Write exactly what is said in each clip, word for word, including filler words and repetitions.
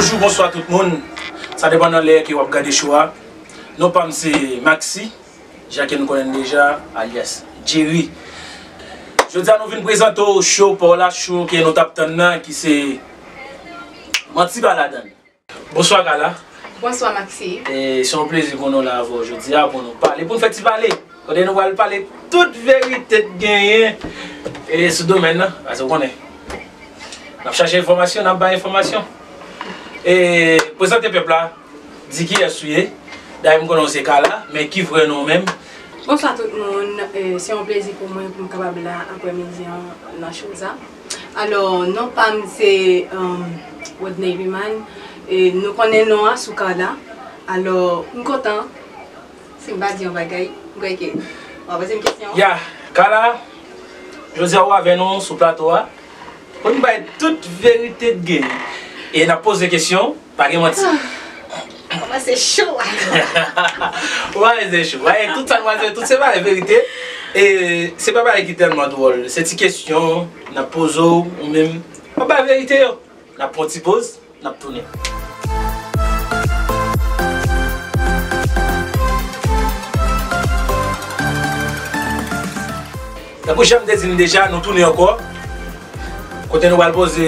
Bonjou, bonswa tout moun. Sa depann nan lè ke w ap gade show a. Non pa m se Maxi, jan ke nou konnen l deja, alyas Jerry. Jodi a nou vin prezante w show pa w la, show ke nou t ap tann nan, ki se Manti Pa Ladann. Bonswa Carla. Bonswa Maxi. E se yon plezi pou nou la avè w jodi a pou nou pale, pou nou fè ti pale. Kote nou pral pale tout verite k genyen e sou domèn nan, paske w konnen. N ap chache enfòmasyon, n ap bay enfòmasyon. E prezante pèp la, di kiyès ou ye. Dayè m konnen w se Carla, men ki vrè non w menm? Bonswa tout moun. E, se yon plezi pou mwen pou m kapab la aprèmidi an nan show sa. Alò, non pa m se, um, Rodney Luman. E, nou konnen non an sou Carla. Alò, m kontan. Si m pa di yon bagay, m kwè ke w a poze m kesyon. Ya, Carla, jodi a ou avè nou sou plato a. Pou n bay tout verite k genyen. E n ap poze kesyon, pa gen manti. Kòmanse cho a. Ou pa rete cho. Bagay, tout sa nou pral fè, tout se bagay verite. E se pa bagay ki tèlman dwòl. Se ti kesyon n ap poze w, ou menm. W ap bay verite yo. N ap pran ti poz, n ap tounen. Tankou jan m te di n deja, nou tounen ankò. Kote nou pral poze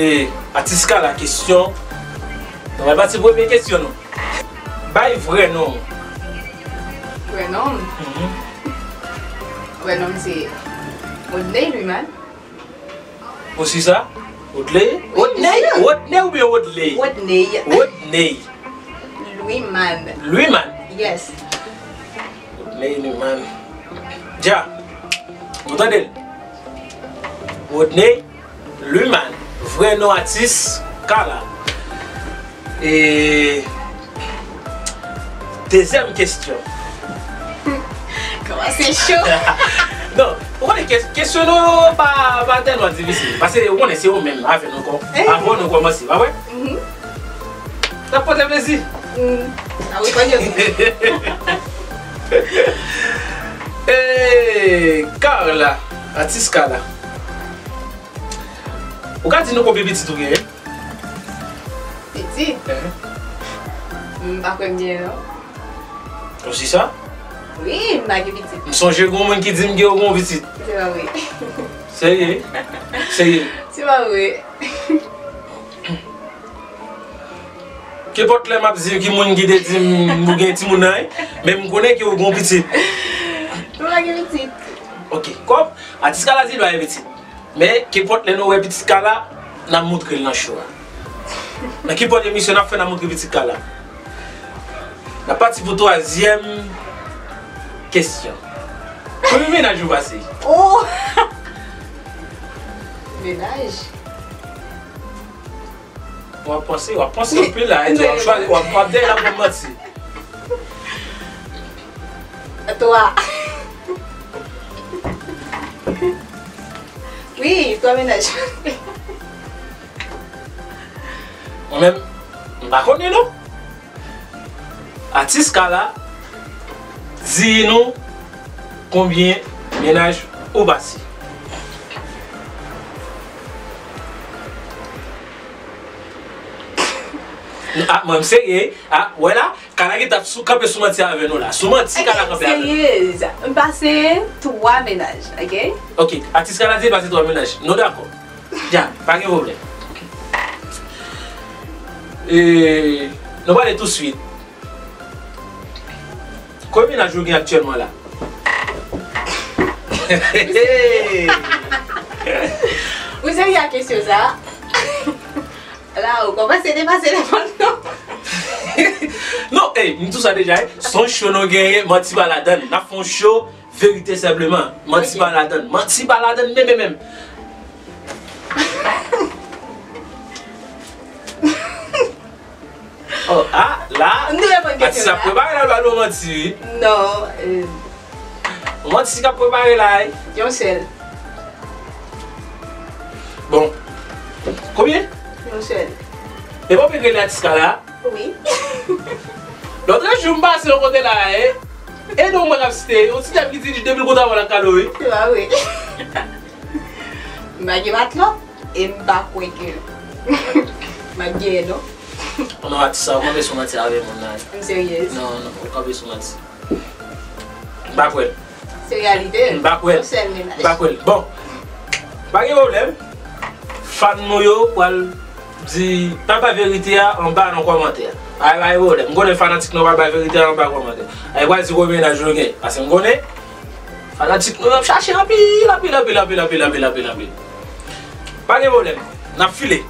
atis Carla kesyon. Nou pral pati premye kesyon nou. Bay vrè non w. Vrè non m? Mhm. Vrè non m se Rodney Luman. Osi sa? Rodney? Wi, Rodney? Misye. Rodney oubyen Rodney? Rodney. Rodney. Luman. Luman? Yes. Rodney Luman. Dja. Nou tande l? Rodney Luman. Vrè non atis Carla. E dezyèm kesyon. Kòmanse cho. Non, ou konnen kes-, kesyon nou yo pa, pa tèlman difisil. Paske ou konnen se ou menm avè nou kò. Eh. Avan nou kòmanse, pa vre? Mhm. N ap pote plezi. Mm. Ah wi, pa gen. Eh, Carla, atis Carla. Ou ka di nou konbyen pitit ou genyen? Pitit? Ehe. M pa kwè m gen non. Konsi sa? Wi, m pa gen pitit. M sonje gen yon moun ki di m gen yon pitit. Se pa vre. Serye? Serye? Se pa vre. Kenpòt lè m ap di ki moun ki te di m ou gen timoun nan, men m konnen ke ou gen pitit. M pa gen pitit. Ok, kòm atis Carla di l pa gen pitit. Men, kenpòt lè nou wè pitit Carla, n ap montre l nan show a. Nan kenpòt emisyon n ap fè, n ap montre pitit Carla. N ap pati pou twazyèm kesyon. Konbyen mennaj ou pase? Oh! Mennaj? W ap panse, w ap panse anpil la, epi w ap chwazi, w ap, w ap dèyè la pou manti. Twa. Wi, twa mennaj. Mwen menm, m pa konnen non. Atis Carla, di nou konbyen mennaj ou pase. Ah, mwen, m serye. Ah, wè la, Carla gentan ap sou, kanpe sou manti avè nou la. Sou manti, Carla kanpe avè nou. Seryez. M pase twa mennaj, ok? Ok, atis Carla di l pase twa mennaj. Nou dakò. Dja, pa gen pwoblèm. E, nou prale touswit. Konbyen mennaj ou gen aktyèlman la? Ou serye ak kesyon sa? La, ou kòmanse depase lèmòn non. Non, ey, m di w sa deja, ey. Se yon show nou genyen, manti pa ladann. N ap fè yon show, verite senpleman. Manti pa ladann. Manti pa ladann, menm, menm, menm. Oh, ah, la. M te reponn kesyon sa. Atis ap prepare l al ba nou manti, wi. Non, euh, manti k ap prepare la, wi. Yon sèl. Bon. Konbyen? Yon sèl. E pa w vin rele atis Carla? Wi. Lòt jou m pase yon kote la, e, e non mwen k ap site, yon ti dam ki di li de mil goud avan l ap kado, wi. Se pa vre. M pa gen matlòt, e m pa kwè ke m ap genyen, non. Non, atis sa, ou kanpe sou manti avè moun nan. M seryez. Non, non, ou kanpe sou manti. M pa kwè l. Se reyalite. M pa kwè l. Yon sèl menaj. M pa kwè l. Bon, pa gen pwoblèm. Fan nou yo pral di, pral bay verite a anba nan kòmantè. Ay, pa gen pwoblèm. M konnen fanatik nou pral bay verite a anba kòmantè. Ay, pral di gwo menaj yo gen. Paske m konnen fanatik nou yo ap chache anpil, anpil, anpil. Pa gen pwoblèm. N ap file.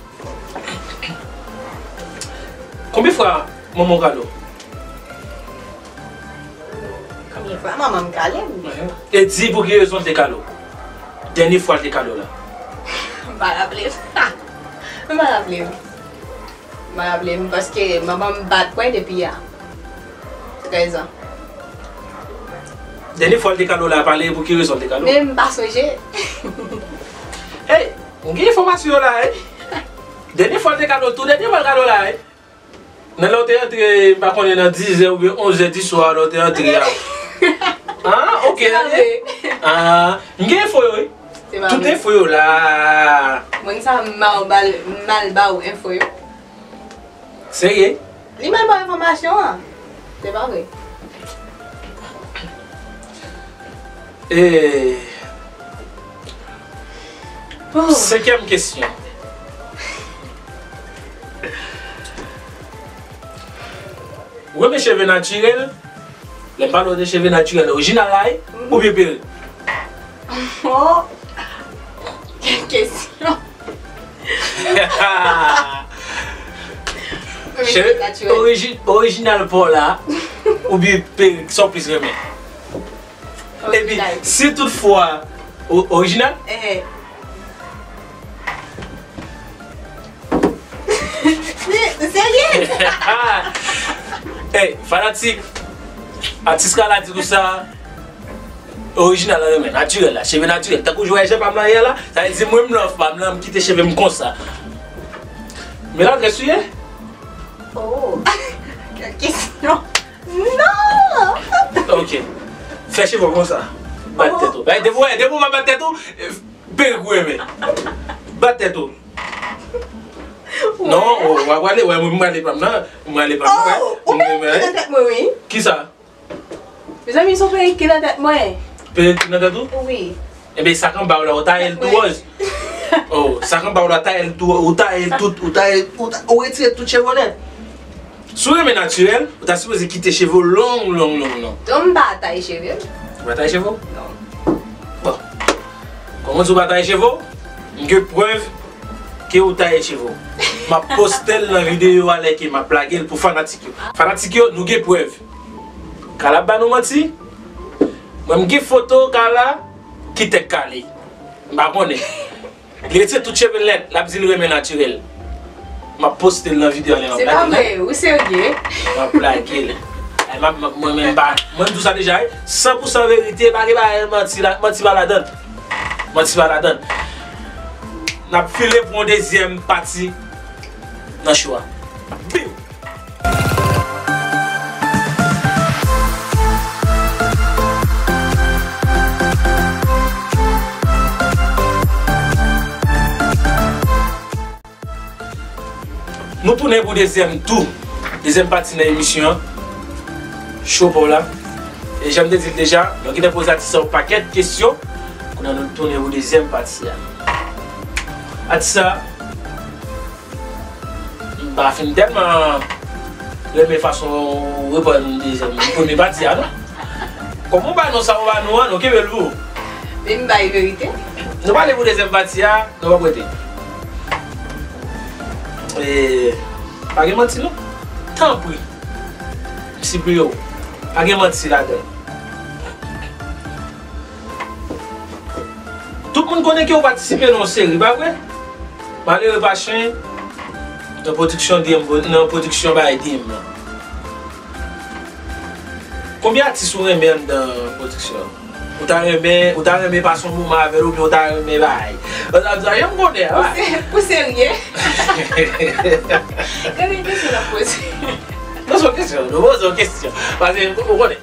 Konbyen fwa manman w kale w? Konbyen fwa manman m kale m? E di pou ki rezon l te kale w? Dènye fwa l te kale w la. M pa raple m. M pa raple m. M pa raple m paske manman m bat mwen depi a trèz an. Dènye fwa l te kale w la, pale pou ki rezon l te kale w? Men m pa sonje. Hey, m gen enfòmasyon yo la, wi. Dènye fwa l te kale w, tou dènye fwa l kale w la, wi. Nan lè w te antre, m pa konnen nan dizè oubyen onzè di swa, lè w te antre a. Ah, ok. Se pa vre. Ah, m gen enfo yo, wi. Se pa vre. Tout enfo yo la. Moun sa mal ba, mal ba w enfo yo. Serye? Li mal ba w enfòmasyon an. Se pa vre. E, oh. Senkyèm kesyon. Ou renmen cheve natirèl? Lè m pale w de cheve natirèl orijinal la, wi, oubyen perik? Oh, kèl kesyon. Cheve natirèl. Oriji-, orijinal pa w la, oubyen perik, sa w plis renmen? Epi, orijinal. Si toutfwa, o-, orijinal? Ehe. Serye? Ey, fanatik, atis Kala di konsa, orijinal la renmen, natirèl la, cheve natirèl. Tankou jwè jan pa m nan yè la, sa vle di mwen m love pa m nan, m kite cheve m konsa. Men la, trè souye. Oh, kèl kesyon. Non! Ok. Fè cheve w konsa. Bat tèt ou. Bay, depi w, depi w pa bat tèt ou, perik ou renmen. Bat tèt ou. Non, w ap prale, wè, mwen, m prale pa m nan, m prale pa m nan, wè. Oh, ou perik ki nan tèt mwen, wi. Kisa? Mezanmi, se yon perik ki nan tèt mwen. Perik ki nan tèt ou? Wi. Ebyen, sa k anba w la, ou taye l tou wòz. Oh, sa k anba w la, taye l tou, ou taye l tout, ou taye, ou ta-, ou retire tout cheve w nèt. Si w renmen natirèl, ou ta sipoze kite cheve w long, long, long, long. Non, m pa taye cheve m. Ou pa taye cheve w? Non. Bon. Kòman w di w pa taye cheve w? M gen prèv ke ou taye cheve w. M ap poste l nan videyo a lè ke m ap lage l pou fanatik yo. Fanatik yo, nou gen prèv. Kala ap ba nou manti. Mwen, m gen foto Kala ki tèt kale. M pa konnen. Li retire tout cheve l nèt, l ap di l renmen natirèl. M ap poste l nan videyo a lè m ap lage l. Se pa vre, ou serye? M ap lage l. Ay, m ap, m ap, mwen menm pa, mwen m di w sa deja, wi. San pou san verite, pa gen bagay manti la, manti pa ladan l. Manti pa ladan l. N ap file pou yon dezyèm pati nan show a. Biw! Nou tounen pou dezyèm tou, dezyèm pati nan emisyon an, Show pa w la. E jan m te di l deja, nou gentan poze atis sa yon pakèt kesyon. Kounye a nou tounen pou dezyèm pati a. Atis sa, m pa fin tèlman renmen fason ou reponn dezyèm, premye pati a, non. Kòm ou ba nou sa ou ba nou an, nou kenbe l pou ou. Men m bay verite. Nou pale pou dezyèm pati a, nou p ap rete. E, pa gen manti, non. Tanpri. M sipliye w. Pa gen manti ladan l. Tout moun konnen ke w patisipe nan yon seri, pa vre? Malere pa chen nan pwodiksyon D M, nan pwodiksyon bagay D M nan. Konbyen atis ou renmen anndan pwodiksyon an? Ou ta renmen, ou ta renmen pase yon moman avè l oubyen ou ta renmen bay? Ou ta di, "Jan m konnen an." Ou se-, ou serye? Gade kesyon l ap poze. Non, se yon kesyon, nou poze yon kesyon. Paske ou konnen.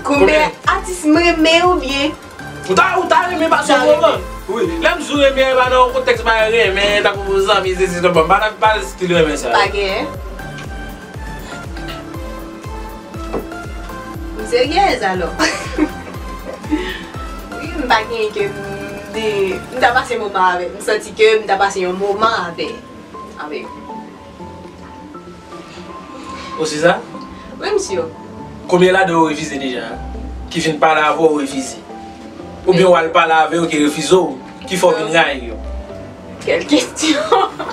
Konbyen atis m renmen oubyen Ou ta, ou ta renmen pase yon moman? Wi. Lè m di w renmen, e pa nan yon kontèks bagay renmen, tankou zanmi, sesi, sela, m pa nan, pa stil renmen sa. Pa genyen. M seryèz alò. Wi, m pa genyen ke m de, m ta pase moman avè l. M santi ke m ta pase yon moman avè, avè l. Ou se sa? Wi, msye. Konbyen ladan yo refize deja? Ki vin pale avè w refize? Oubyen w al pale avè yo ki refize w, ki fè w vin rayi yo? Kèl kesyon!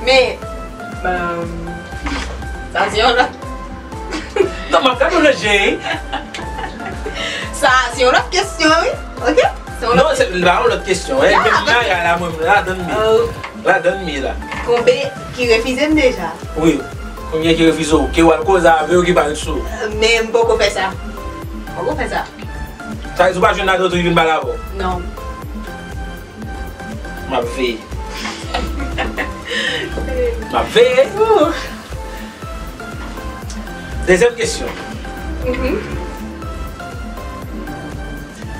Men, um, sa se yon lòt. Non, m ap gade w nan je, wi. Sa se yon lòt kesyon, wi. Ok? Se yon lòt. Non, se pa yon lòt kesyon. Ya, men m nan la, mwen, m ladann mi. Oh. Ladann mi la. Konbe ki refize m deja. Wi. Konbyen ki refize w? Ke w al koze avè yo ki pa ret sou ou? Men m poko fè sa. M poko fè sa. Sa vle di w pa jwenn ladan tou ki vin pale avè w? Non. M ap veye. M ap veye. Ouh. Dezyèm kesyon. Mhm.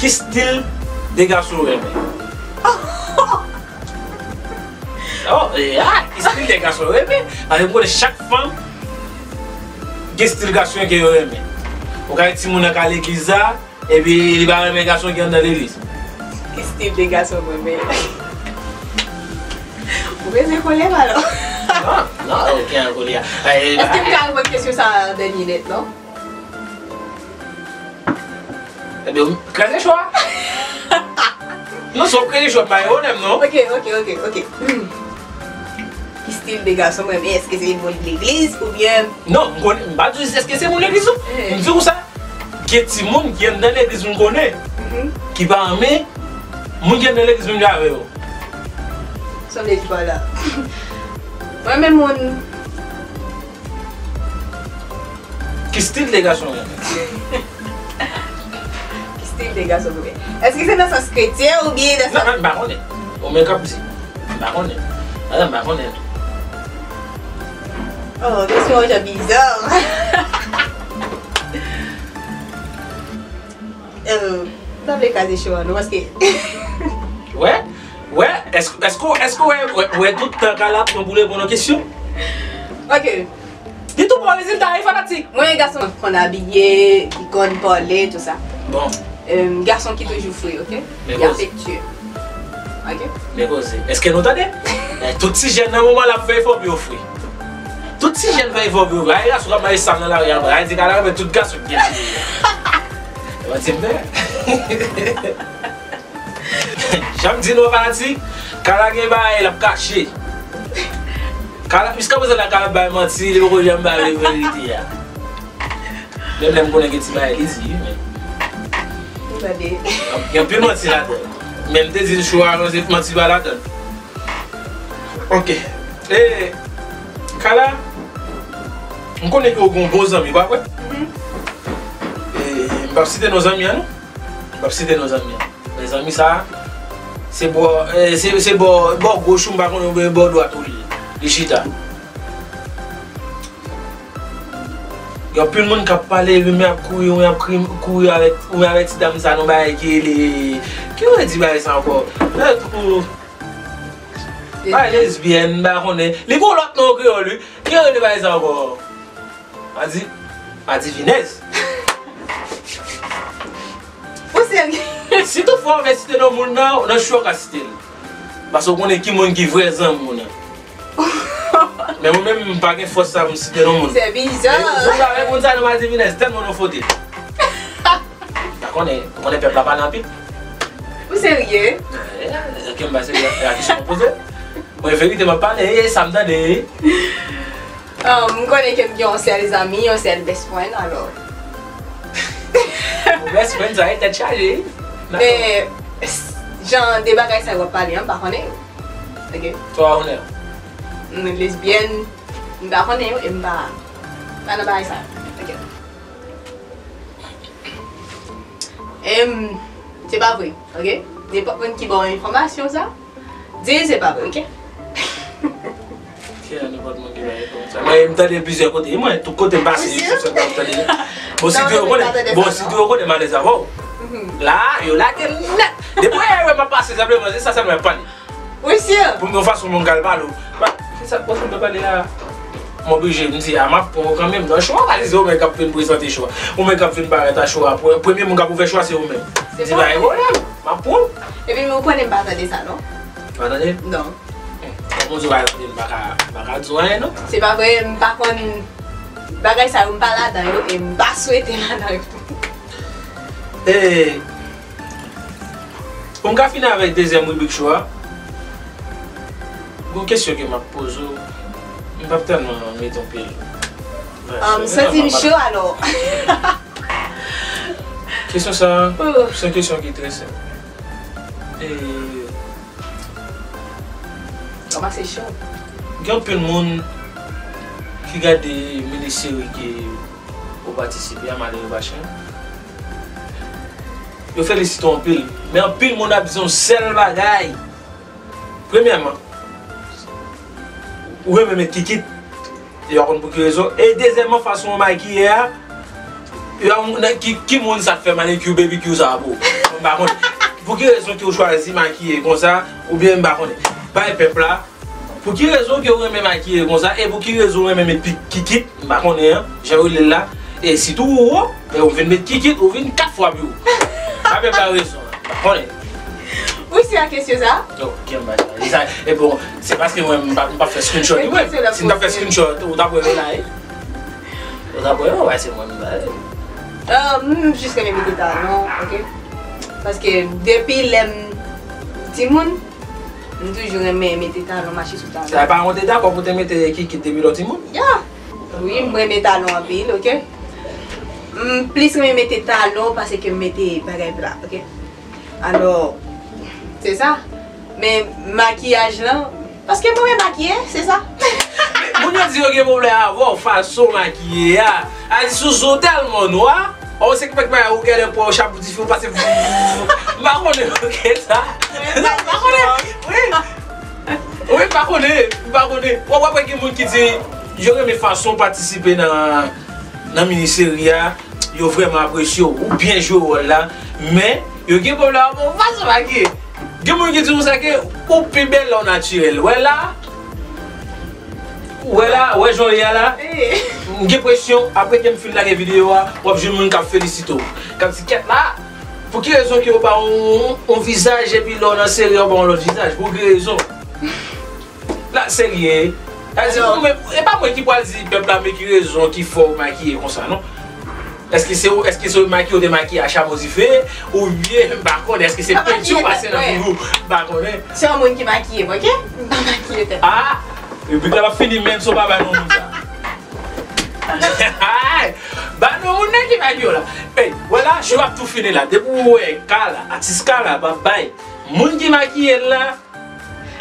Ki stil de gason w renmen? Oh, e, ah, ki stil de gason w renmen? Paske m konnen chak fanm gen stil gason ke yo renmen. Ou ka wè timoun nan ka legliz la, epi li pa renmen gason ki anndan legliz. Ki stil de gason mwen renmen? Ou bezwen kole m alò? Non, non, okenn kole a. Èske m ka reponn kesyon sa a an dènye nèt, non? Ebyen, kraze cho a. Non, se w kraze cho a, pa e pwoblèm, non. Ok, ok, ok, ok. Hmm. Ki stil de gason mwen renmen? Èske se moun legliz oubyen? Non, m konnen, m pa di w èske se moun legliz ou. Eh. M di w sa. Gen timoun ki anndan legliz m konnen, mhm, ki pa renmen moun ki anndan legliz menm jan avè yo. Sanble li pa la. Mwen menm moun. Ki stil de gason w renmen? Ki stil de gason w renmen? Èske se nan sans kretyen oubyen nan sans... Non, non, m pa konnen. Ou menm k ap di. M pa konnen. Madanm, m pa konnen. Oh, kesyon an jan biza. Euh, m pa vle kraze cho a non, paske... Wè, wè, èske, èske, èske w wè, wè, wè tout tan Kala ap pran pou reponn yon kesyon? Ok. Li tou bon rezilta, e fanatik. Mwen, gason ki konn abiye, ki konn pale, tou sa. Bon. Euh, gason ki toujou fre, ok? Ki afektye. Ok? Men koze. Èske nou tande? Eh, tout ti jèn nan moman l ap fè efò pou yo fre. Tout ti jèn fè efò pou yo fre. Ay, gason k ap mache sal nan lari a, ay, di Kala renmen tout gason ki gen cheve. Manti m fè? Jan m di nou fanatik, Kala gen bagay l ap kache. Kala, jiskaprezan la, Kala bay manti, li poko janm bay verite a. Menm lè m konnen gen ti bagay li di, wi, men. Ou tande? Gen anpil manti ladan. Men m te di l cho a avan, se manti pa ladan. Ok. E, Kala, m konnen ke w gen yon bon zanmi, pa vre? Mhm. E, m p ap site non zanmi an, non. M p ap site non zanmi an. Men zanmi sa, se bò, eh, se, se bò, bò goch ou, m pa konnen, oubyen bò dwat ou li, li chita. Gen anpil moun k ap pale, rimè ap kouri, rimè ap kri-, kouri avèk, rimè avèk ti dam sa, nan bagay ki rele, ki yo di bagay sa ankò? Eh, ou, bagay lesbyèn, m pa konnen. Li gon lòt non kreyòl, wi. Ki yo rele bagay sa ankò? Adi-, adivinèz. Ou serye? Si toutfwa w vle site non moun nan, nan cho a w ka site l. Paske w konnen ki moun ki vrè zanmi w nan. Men mwen menm, m pa gen fòs sa pou m site non moun. Se biza. Men, ou pa wè moun sa nan adivinèz, tèlman nou fote. M pa konnen, ou konnen pèp la pale anpil. Ou serye? Eh, ok, m pa serye, e a kesyon w poze. Mwen verite m ap pale, e sa m tande. Um, m konnen ke m gen yon sèl zanmi, yon sèl best friend, alò. Yon best friend, sa e tèt chaje, wi. Men, s-, jan de bagay sa yo w ap pale an, m pa konnen yo. Ok. Twa onè. M lesbyèn, m pa konnen yo, e m pa, pa nan bagay sa. Ok. Em, se pa vre, ok? Nenpòt moun ki ba w enfòmasyon sa, di l se pa vre, ok? Ki a nenpòt moun ki ba enfòmasyon? Mwen, m tande plizyè kote. Mwen, tout kote m pase, sou sèt la, m tande. Bon, si yo konnen, bon, si yo konnen m alèz avè w. La, yo lage m nèt. Depi yo wè m ap pase, Senpleman, se sa sèlman y ap pale. Wi, sir. Pou m gen yon fason pou m ka al pale w. Ba, se sa, ou fin pale a. M oblije, m di, a, m ap pran w kanmenm nan show a, paske se ou menm k ap vin prezante show a. Ou menm k ap vin parèt a show a. Pre-, premye moun k ap ouvè show a, se ou menm. M di, pa gen pwoblèm, m ap pran w. Epi, ou konnen m pa tande sa, non? Pa tande? Non. Bon, Bondye pa tande, m pa ka, m pa ka di w anyen, non. Se pa vre, m pa konn bagay sa yo, m pa ladan yo, e m pa swete ladan yo. E, pou m ka fini avèk dezyèm ribrik show a, gon kesyon ke m ap poze w, m p ap tèlman mete yon pil. Um, santi m cho alò. Kesyon sa, se yon kesyon ki trè senp. E, kòman se cho? Gen anpil moun ki gade mini seri ke ou patisipe a, Malere pa chen. Yo felisite w anpil. Men anpil moun ap di yon sèl bagay. Premyèman, ou renmen met kikit. Yo pa konn pou ki rezon. E dezyèmman, fason w makiye a, yo, nan ki, ki moun sa k fè manicure, pedicure sa a pou ou? M pa konnen. Pou ki rezon ke w chwazi makiye konsa, oubyen m pa konnen. Bay pèp la, pou ki rezon ke w renmen makiye konsa, e pou ki rezon w renmen met pi-, kikit, m pa konnen an, jan yo rele l la, e sitou ou, men ou vin met kikit, ou vin kat fwa pi wo. Bay pèp la rezon an, m pa konnen. Ou si a kesyon sa? Ok, m pa sa. E sa, e bon, se paske mwen, m pa, m pa fè screenshot li, mwen. Si m ta fè screenshot, ou t ap wè yo la, e? Ou t ap wè yo, wè, se mwen, m pa. Euh, m jis renmen mete talon, ok? Paske depi lè m timoun, m toujou renmen mete talon, mache sou talon. Sa pa yon te dakò pou te mete kikit depi lè w timoun? Ya. Wi, m renmen talon anpil, ok? M plis renmen mete talon pase ke m mete bagay pla, ok? Alò, se sa. Men makiyaj lan, paske mwen renmen makiye, se sa. Moun yo di yo gen pwoblèm avè w, fason w makiye a. A di sou zo tèlman nwa, ou se k fèk bagay ou genlè pran yon chapo dife ou pase vou, vou, vou. M pa konnen, ok, sa. M pa konnen. Wi. Wi, m pa konnen, m pa konnen. Ou wè, gen moun ki di yo renmen fason w patisipe nan, nan mini seri a. Yo vrèman apresye w, ou byen jwe wòl la, men yo gen pwoblèm avè w fason w makiye. Gen moun ki di konsa ke ou pi bèl lè w natirèl. Wè la, wè la, wè jan w ye a la. M gen enpresyon, apre ke m fin lage videyo a, w ap jwenn moun k ap felisite w, k ap di, "Kèt la, pou ki rezon ke w pa yon, yon vizaj epi lè w nan seri a w pa yon lòt vizaj? Pou ki rezon?" La, serye. Sa vle di, ou menm, e pa mwen ki pral di pèp la, men ki rezon ki fè w makiye konsa, non? Èske se ou, èske se ou makiye, ou te makiye a chapo dife, oubyen, m pa konnen, èske se penti ou pase nan figi w? M pa konnen. Se yon moun ki makiye m, ok? M pa makiye tèt. Ah! Epi, la p ap fini, menm si w pa bay non moun sa. Ay! Ba non moun nan ki makiye w la. Ey, wè la, show ap tou fini la. Depi w wè Kala, atis Kala, p ap bay. Moun ki makiye l la,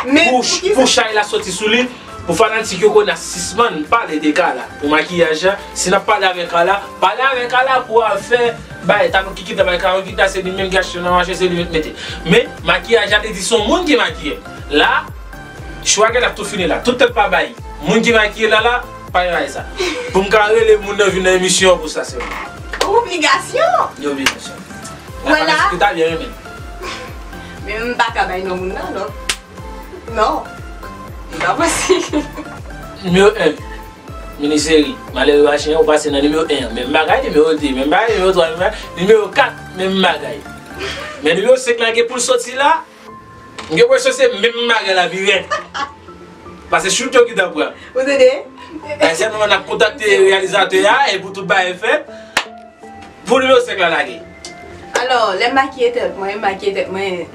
pou, pou chay la soti sou li, pou fanatik yo konnen a sispann pale de Kala. Pou makiyaj la, si n ap pale avèk Kala, pale avèk Kala pou al fè bay talon kikit la, bay talon kikit la, se li menm ki achte nan mache, se li menm ki mete. Men, makiyaj la te di se yon moun ki makiye. La, show a genlè ap tou fini la. Tout tèt pa bay. Moun ki makiye la la, pa gen bagay sa. Pou m ka rele moun nan vin nan emisyon an pou sa sèlman. Obligasyon! Gen obligasyon. Wè la. Paske ta byen renmen. Men m pa ka bay non moun nan, non. Non. Li pa posib. Nimewo en, mini seri, Malere pa chen, ou pase nan nimewo en an. Menm bagay, nimewo de, menm bagay, nimewo twa, menm bagay, nimewo kat, menm bagay. Men nimewo senk la gen pou l soti la, m gen enpresyon se menm bagay la pi rèd. Paske shoot yo ki t ap pran. Ou tande? Bay sèlman n ap kontakte reyalizatè a, e pou tout bagay fèt. Pou nimewo senk la lage. Alò, lè m makiye tèt mwen, m makiye tèt mwen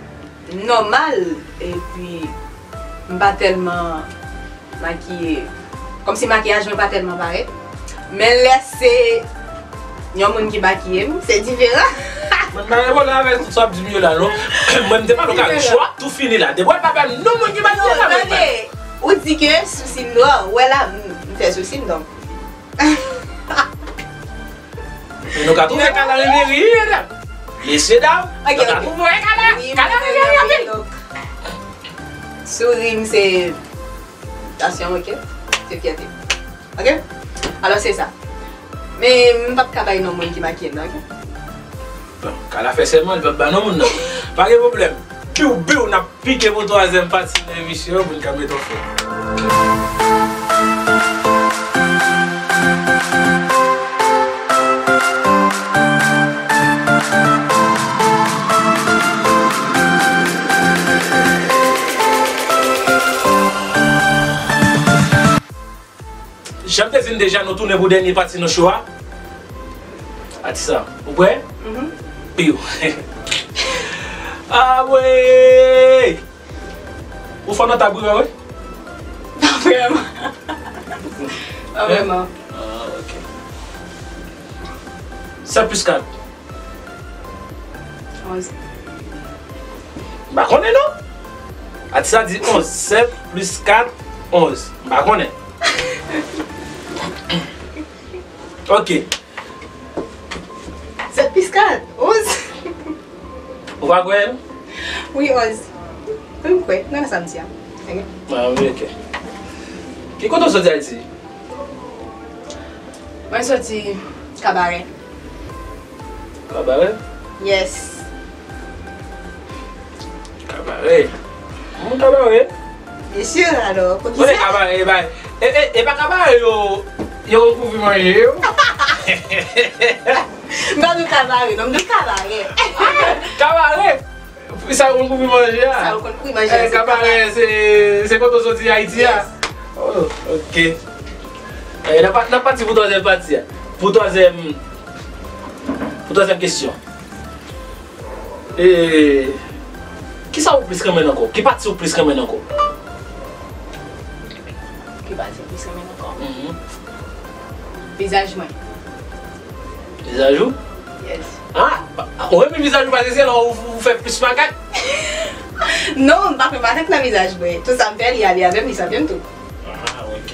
nòmal, epi m pa tèlman makiye, kòmsi makiyaj mwen pa tèlman parèt. Men lè se yon moun ki makiye m, se diferan. Mwen pa gen pwoblèm avèk tout sa w ap di m yo la, non. Mwen, m te pale w kare, show a ap tou fini la. Depi w pa bay non moun ki makiye m la, mwen. Tande, ou di ke sousi m nwa, ou wè la, m, m fè sousi m, donk. Men nou ka twouve Kala renmen ri, medam. Mesye dam, nou ka twouve Kala, Kala renmen ri anpil. Souri m se pasyon, ok? Se fyète. Ok? Alò se sa. Men m p ap ka bay non moun ki makiye m nan, ok? Bon, Kala fè sèman, li p ap ba non moun nan. Pa gen pwoblèm. Kiw biw n ap pike pou twazyèm pati nan emisyon an pou n ka mete w fè. Jan m te di n deja, nou tounen pou dènye pati nan show a. Atis la, ou prè? Mhm. Piw. Ah, wey! Ou fò nan tab wi, wi. Pa vrèman. Pa vrèman. Ah, ok. Sèt plis kat. Onz. M pa konnen non. Atis la di onz. Sèt plis kat, onz. M pa konnen. Ok. Sèt plis kat, onz. Ou pa kwè l? Wi, onz. Wi, m kwè. Nan sa m di a. Ok. Ah, wi, ok. Ki kote w soti Ayiti? Mwen soti Kabarè. Kabarè? Yes. Kabarè. Moun Kabarè? Byen si, alò, pou ki sa? Kote Kabarè, e pa, e, e, e pa Kabarè yo, yo kouvri manje yo? M pa di w Kabarè, non, m di w Kabarè. Kabarè? Sa yo konn kouvri manje a? Sa yo konn kouvri manje a, eh, se Kabarè, se, se kote w soti Ayiti a? Yes. Oh, ok. Eh, n ap, n ap pati pou twazyèm pati a. Pou twazyèm, pou twazyèm kesyon. E, kisa ou plis renmen nan kò w? Ki pati ou plis renmen nan kò w? Ki pati ou plis renmen nan kò w? Mhm. Vizaj mwen. Vizaj ou? Yes. Ah, ou renmen vizaj ou paske se la ou, ou fè plis makak? Non, m pa fè makak nan vizaj mwen. Tout sa m fè, li ale avè m, li sanble m tou. Ah, ok.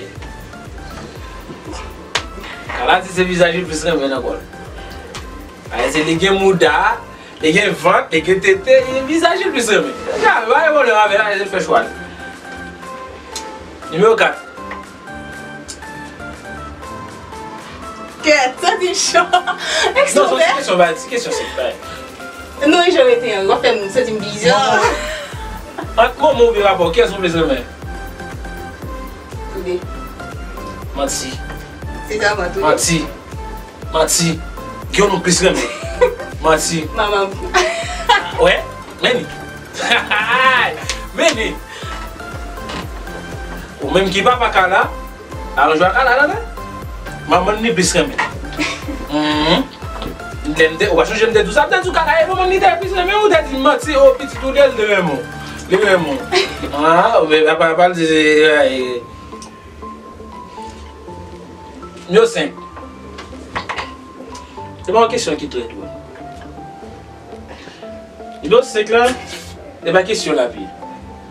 Kala di se vizaj li plis renmen nan kò l. Ayisyen li gen mouda, li gen vant, li gen tete, e vizaj li plis renmen. Ya, pa gen pwoblèm avè l, Ayisyen fè chwa l. Nimewo kat. Kèt, sa di cho. Non, se yon ti kesyon, ba, ti kesyon senp, ba. Non, e jan w rete an, w ap fè m santi m bizar. Ant manman oubyen papa w, kiyès ou plis renmen? Toude. Manti. Se sa, mwen toude. Manti. Manti. Ki yon nou plis renmen? Manti. Manman m. Wè? Men li. Men li. Ou menm ki papa Kala, alò jwa Kala la, la. Manman li plis renmen. Mhm. Lè m te, ou pa sonje m te di w sa, m te di w Kala, e manman li te plis renmen, ou te di m manti, o pitit ou de l te renmen w. Li renmen w. Ah, men apa, apa l di, eh, eh. Yo senk. Se pa yon kesyon ki trè dwòl. Nimewo senk lan, se pa kesyon l ap ye.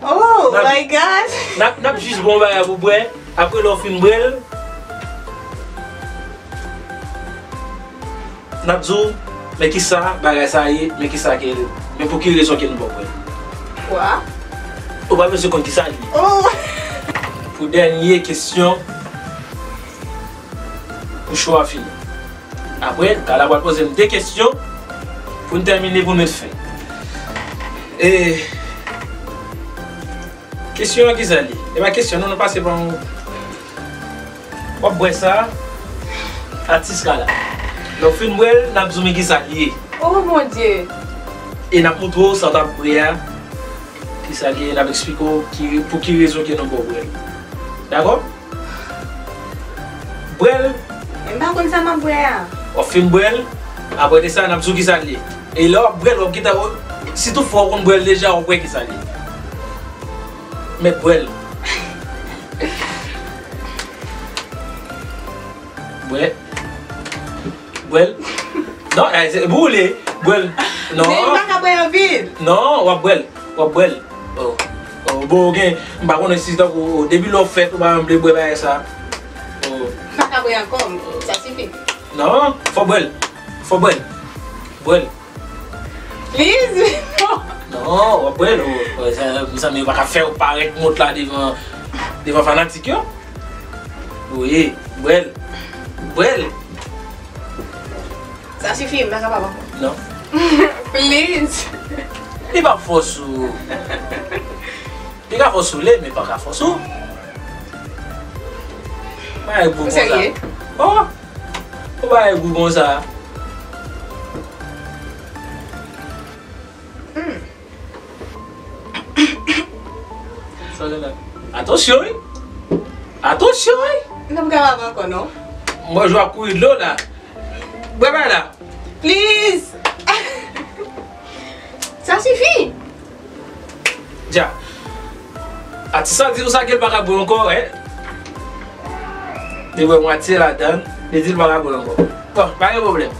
Oh my God! N ap, n ap jis ba w yon bagay pou bwè, apre lè w fin bwè l, n ap di w, men kisa bagay sa ye, men kisa ke l, men pou ki rezon ke nou pa bwè l. Kwa? Ou pa bezwen konn kisa l ye. Oh! Pou dènye kesyon, pou show a fini. Apre, Kala pral poze m de kesyon pou n tèmine, pou n met fen. E, kesyon an kisa l ye? E pa kesyon, non, nou pase pa yon. W ap bwè sa, atis Kala. Lè w fin bwè l, n ap di w men kisa l ye. Oh, mon Dieu! E n ap montre w sa w t ap bwè a, kisa l ye, n ap eksplike w ki, pou ki rezon ke nou pa bwè l. Dakò? Bwè l. Men m pa konn sa m ap bwè a. W ap fin bwè l, apre de sa, n ap di w kisa l ye. E lè w ap bwè l, w ap gentan, si toutfwa w konn bwè l deja, w ap wè kisa l ye. Mèt bwè l. Bwè. Bwè l. Non, eh, se, boule. Bwè l. Non. Men m pa ka bwè anpil. Non, w ap bwè l. W ap bwè l. Oh. Oh, bon, gen, m pa konnen si tankou, oh, depi lè w fèt, ou pa janm vle bwè bagay sa. Oh. M pa ka bwè ankò, sa sifi. Non, fò bwè l. Fò bwè l. Bwè l. Please, non. Non, w ap bwè l. Oh, oh, sa, sa, men yo pa ka fè w parèt mont la devan, devan fanatik yo. Wi, bwè l. Bwè l. Sa sifi, m pa kapab ankò. Non. Please. Li p ap fòs ou. Li ka fòs ou le, men pa ka fòs ou. Bagay gou konsa. Ou serye? Oh! Ou bagay gou konsa. Hmm. Sa gen la? Atansyon, wi! Atansyon, wi! N ap kapab ankò, non? Mwen jwe ak kouri dlo la. Bwè bay la. Please! Sa sifi! Dja. Atis la di konsa ke l pa ka bwè ankò, wi. Li bwè mwatye ladan, li di l pa ka bwè ankò. Bon, pa gen pwoblèm.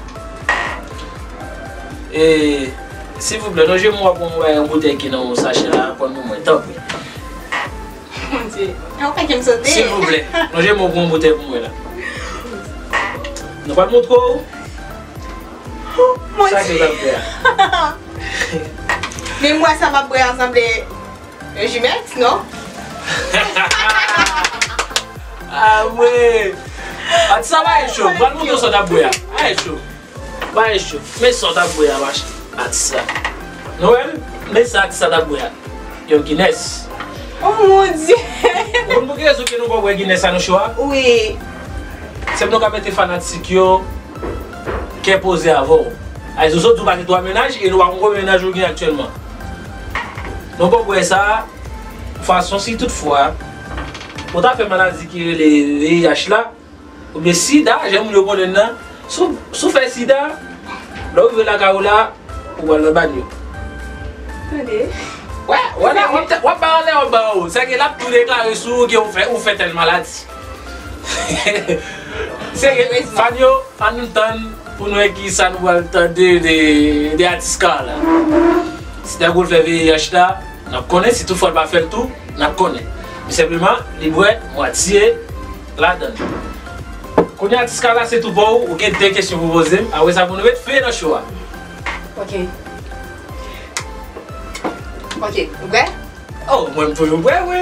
E, silvouplè, lonje men w, pran yon boutèy ki nan yon sachè la, pran pou mwen, tanpri. Mon Dieu. Ou pa kem sote. Silvouplè, lonje men w, pran yon boutèy pou mwen la. Nou pral montre w. Mon Dieu. Sa ke w t ap bwè a. Men m wè sa m ap bwè a sanble Jumex, non? Ah, wi. Atis sa pa e cho. Pral montre w sa w t ap bwè a. Pa e cho. Pa e cho. Men sa w t ap bwè a, mache. Atis sa. Nou wè l? Men sa atis sa t ap bwè a. Yon Guinness. Oh, mon Dieu. Ou konn pou ki rezon ke nou pa bwè Guinness sa nan cho a? Wi. Se pou nou ka mete fanatik yo kè poze avè w. Ay, Zozo di w pa gen twa mennaj e nou pa konn konbyen mennaj ou gen aktyèlman. Nou poko wè sa, fason si toutfwa ou ta fè maladi ki rele V I H la, oubyen sida, jan moun yo konnen l nan, si w, si w fè sida, lè w rive lakay ou la, ou pral nan banyo. Tande. Wè, wè la, w ap, w ap bay anlè, w ap bay anwo. Sèke l ap tou deklare sou ou ke ou fè, ou fè tèl maladi. Sèke, fan yo, ann tann pou n wè kisa nou pral tande de, de atis Carla. Si ta kou l fè V I H la, n ap konnen, si toutfwa l pa fè l tou, n ap konnen. Men senpleman, li bwè mwatye ladan l. Kounye a, atis Carla, se tou pa w, ou gen de kesyon pou poze m, apre sa pou nou met fen nan cho a. Ok. Ok, ou prè? Oh, mwen m toujou prè, wi.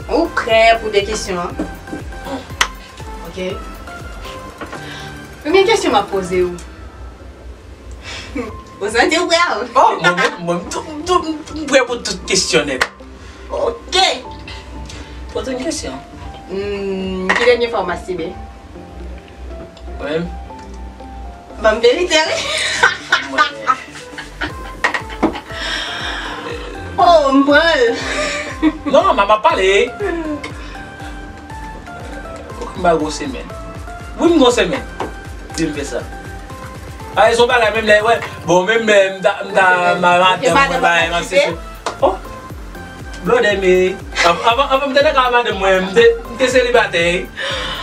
Ou prè pou de kesyon an? Hmm. Ok. Premye kesyon m ap poze w. Ou santi w prè a? Oh, mwen menm, mwen, m tou, m tou, m tou, m prè pou tout kesyon nèt. Ok. Poze m kesyon. Hmm, ki dènye fwa w mastibe? Mwen menm? Ban m verite, wi. Mwen. Oh, m pran l. Non, m ap pale. Ou konn m pa gwo semèn. Wi, m gwo semèn. Di m fè sa. A, e son bagay menm lè, wè. Bon, menm lè, m ta, m ta, ma, madanm mwen, bagay, m ap sese. Oh! Blòdè, men, anvan, anvan, anvan m te nan kay madanm mwen, m te, m te selibatè.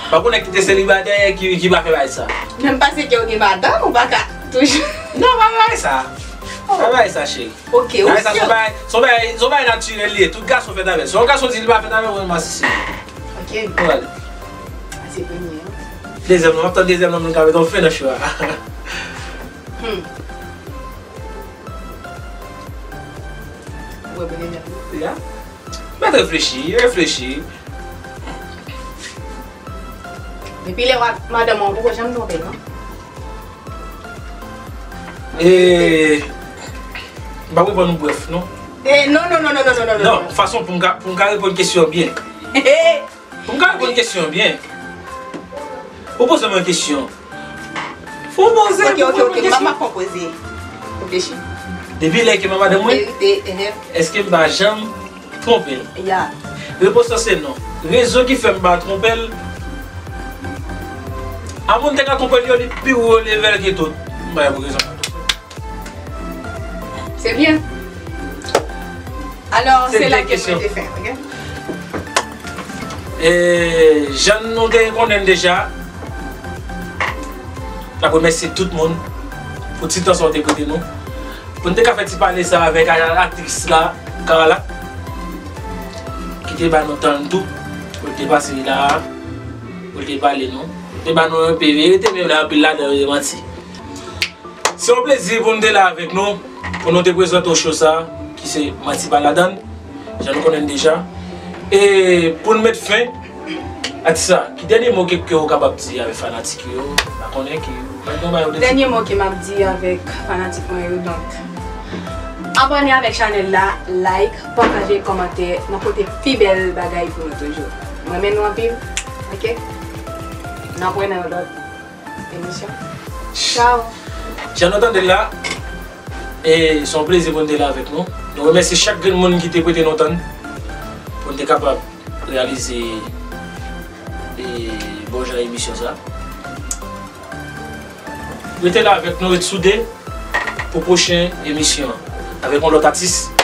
Pa konnen ki te selibatè, ki, ki pa fè bagay sa. Menm paske w gen madanm, ou pa ka toujou. Non, pa bagay sa. Pa bagay sa, cheri. Ok, ou sure? Bagay sa, se yon bagay, se yon bagay, se yon bagay natirèl li ye. Tout gason fèt avè l. Si yon gason di li pa fèt avè w, masisi. Ok. Bon, ale. Sa se premye an. Dezyèm nan, m ap tann dezyèm nan, m ka met yon fen nan cho a. Hmm. Ou wè mwen deja. Ya. Mèt reflechi, reflechi. Depi lè w ak madanm ou, ou poko janm twonpe l, non? E, m p ap reponn ou brèf, non. E, non, non, non. Non, fason pou m ka, pou m ka reponn kesyon an byen. Pou m ka reponn kesyon an byen. Ou poze mwen kesyon. Fò w poze, ok, ok, ok, m ap fè w poze. Reflechi. Depi lè ke m ak madanm mwen, verite, ehe, èske m pa janm twonpe l? Ya. Repons lan se non. Rezon ki fè m pa twonpe l, a moun te ka twonpe l yo, li pi wo leve l ke tout. M pa gen pou rezon. Se byen. Alò, se la ke mwen te fè, ok? E, jan nou te konnen l deja, n ap remèsye tout moun pou ti tan sa w te prete nou. Pou n te ka fè ti pale sa avèk a-, aktris la, Carla, ki te ba nou tan l tou, pou l te pase la, pou l te pale nou. Li te ba nou enpe verite, men anpil ladan yo te manti. Se yon plezi pou n te la avèk nou, pou nou te prezante w cho sa, ki se Manti Pa Ladann, jan nou konnen l deja. E pou n met fen, atis sa, ki dènye mo ke, ke w kapab di avèk fanatik yo? Pa konnen ki, pa gen yon bagay ou te di. Dènye mo ke m ap di avèk fanatik mwen yo, donk, Abòne avèk chanèl la, like, pataje, kòmante, n ap pote pi bèl bagay pou nou toujou. M renmen nou anpil, oke? N ap wè nan yon lòt emisyon. Tchao! Jan nou tande l la, e se yon plezi pou n te la avèk nou. Nou remèsye chak grenn moun ki te prete nou tann pou n te kapab reyalize e bon jan emisyon sa. Rete la avèk nou, ret soude pou pwochen emisyon an avèk yon lòt atis.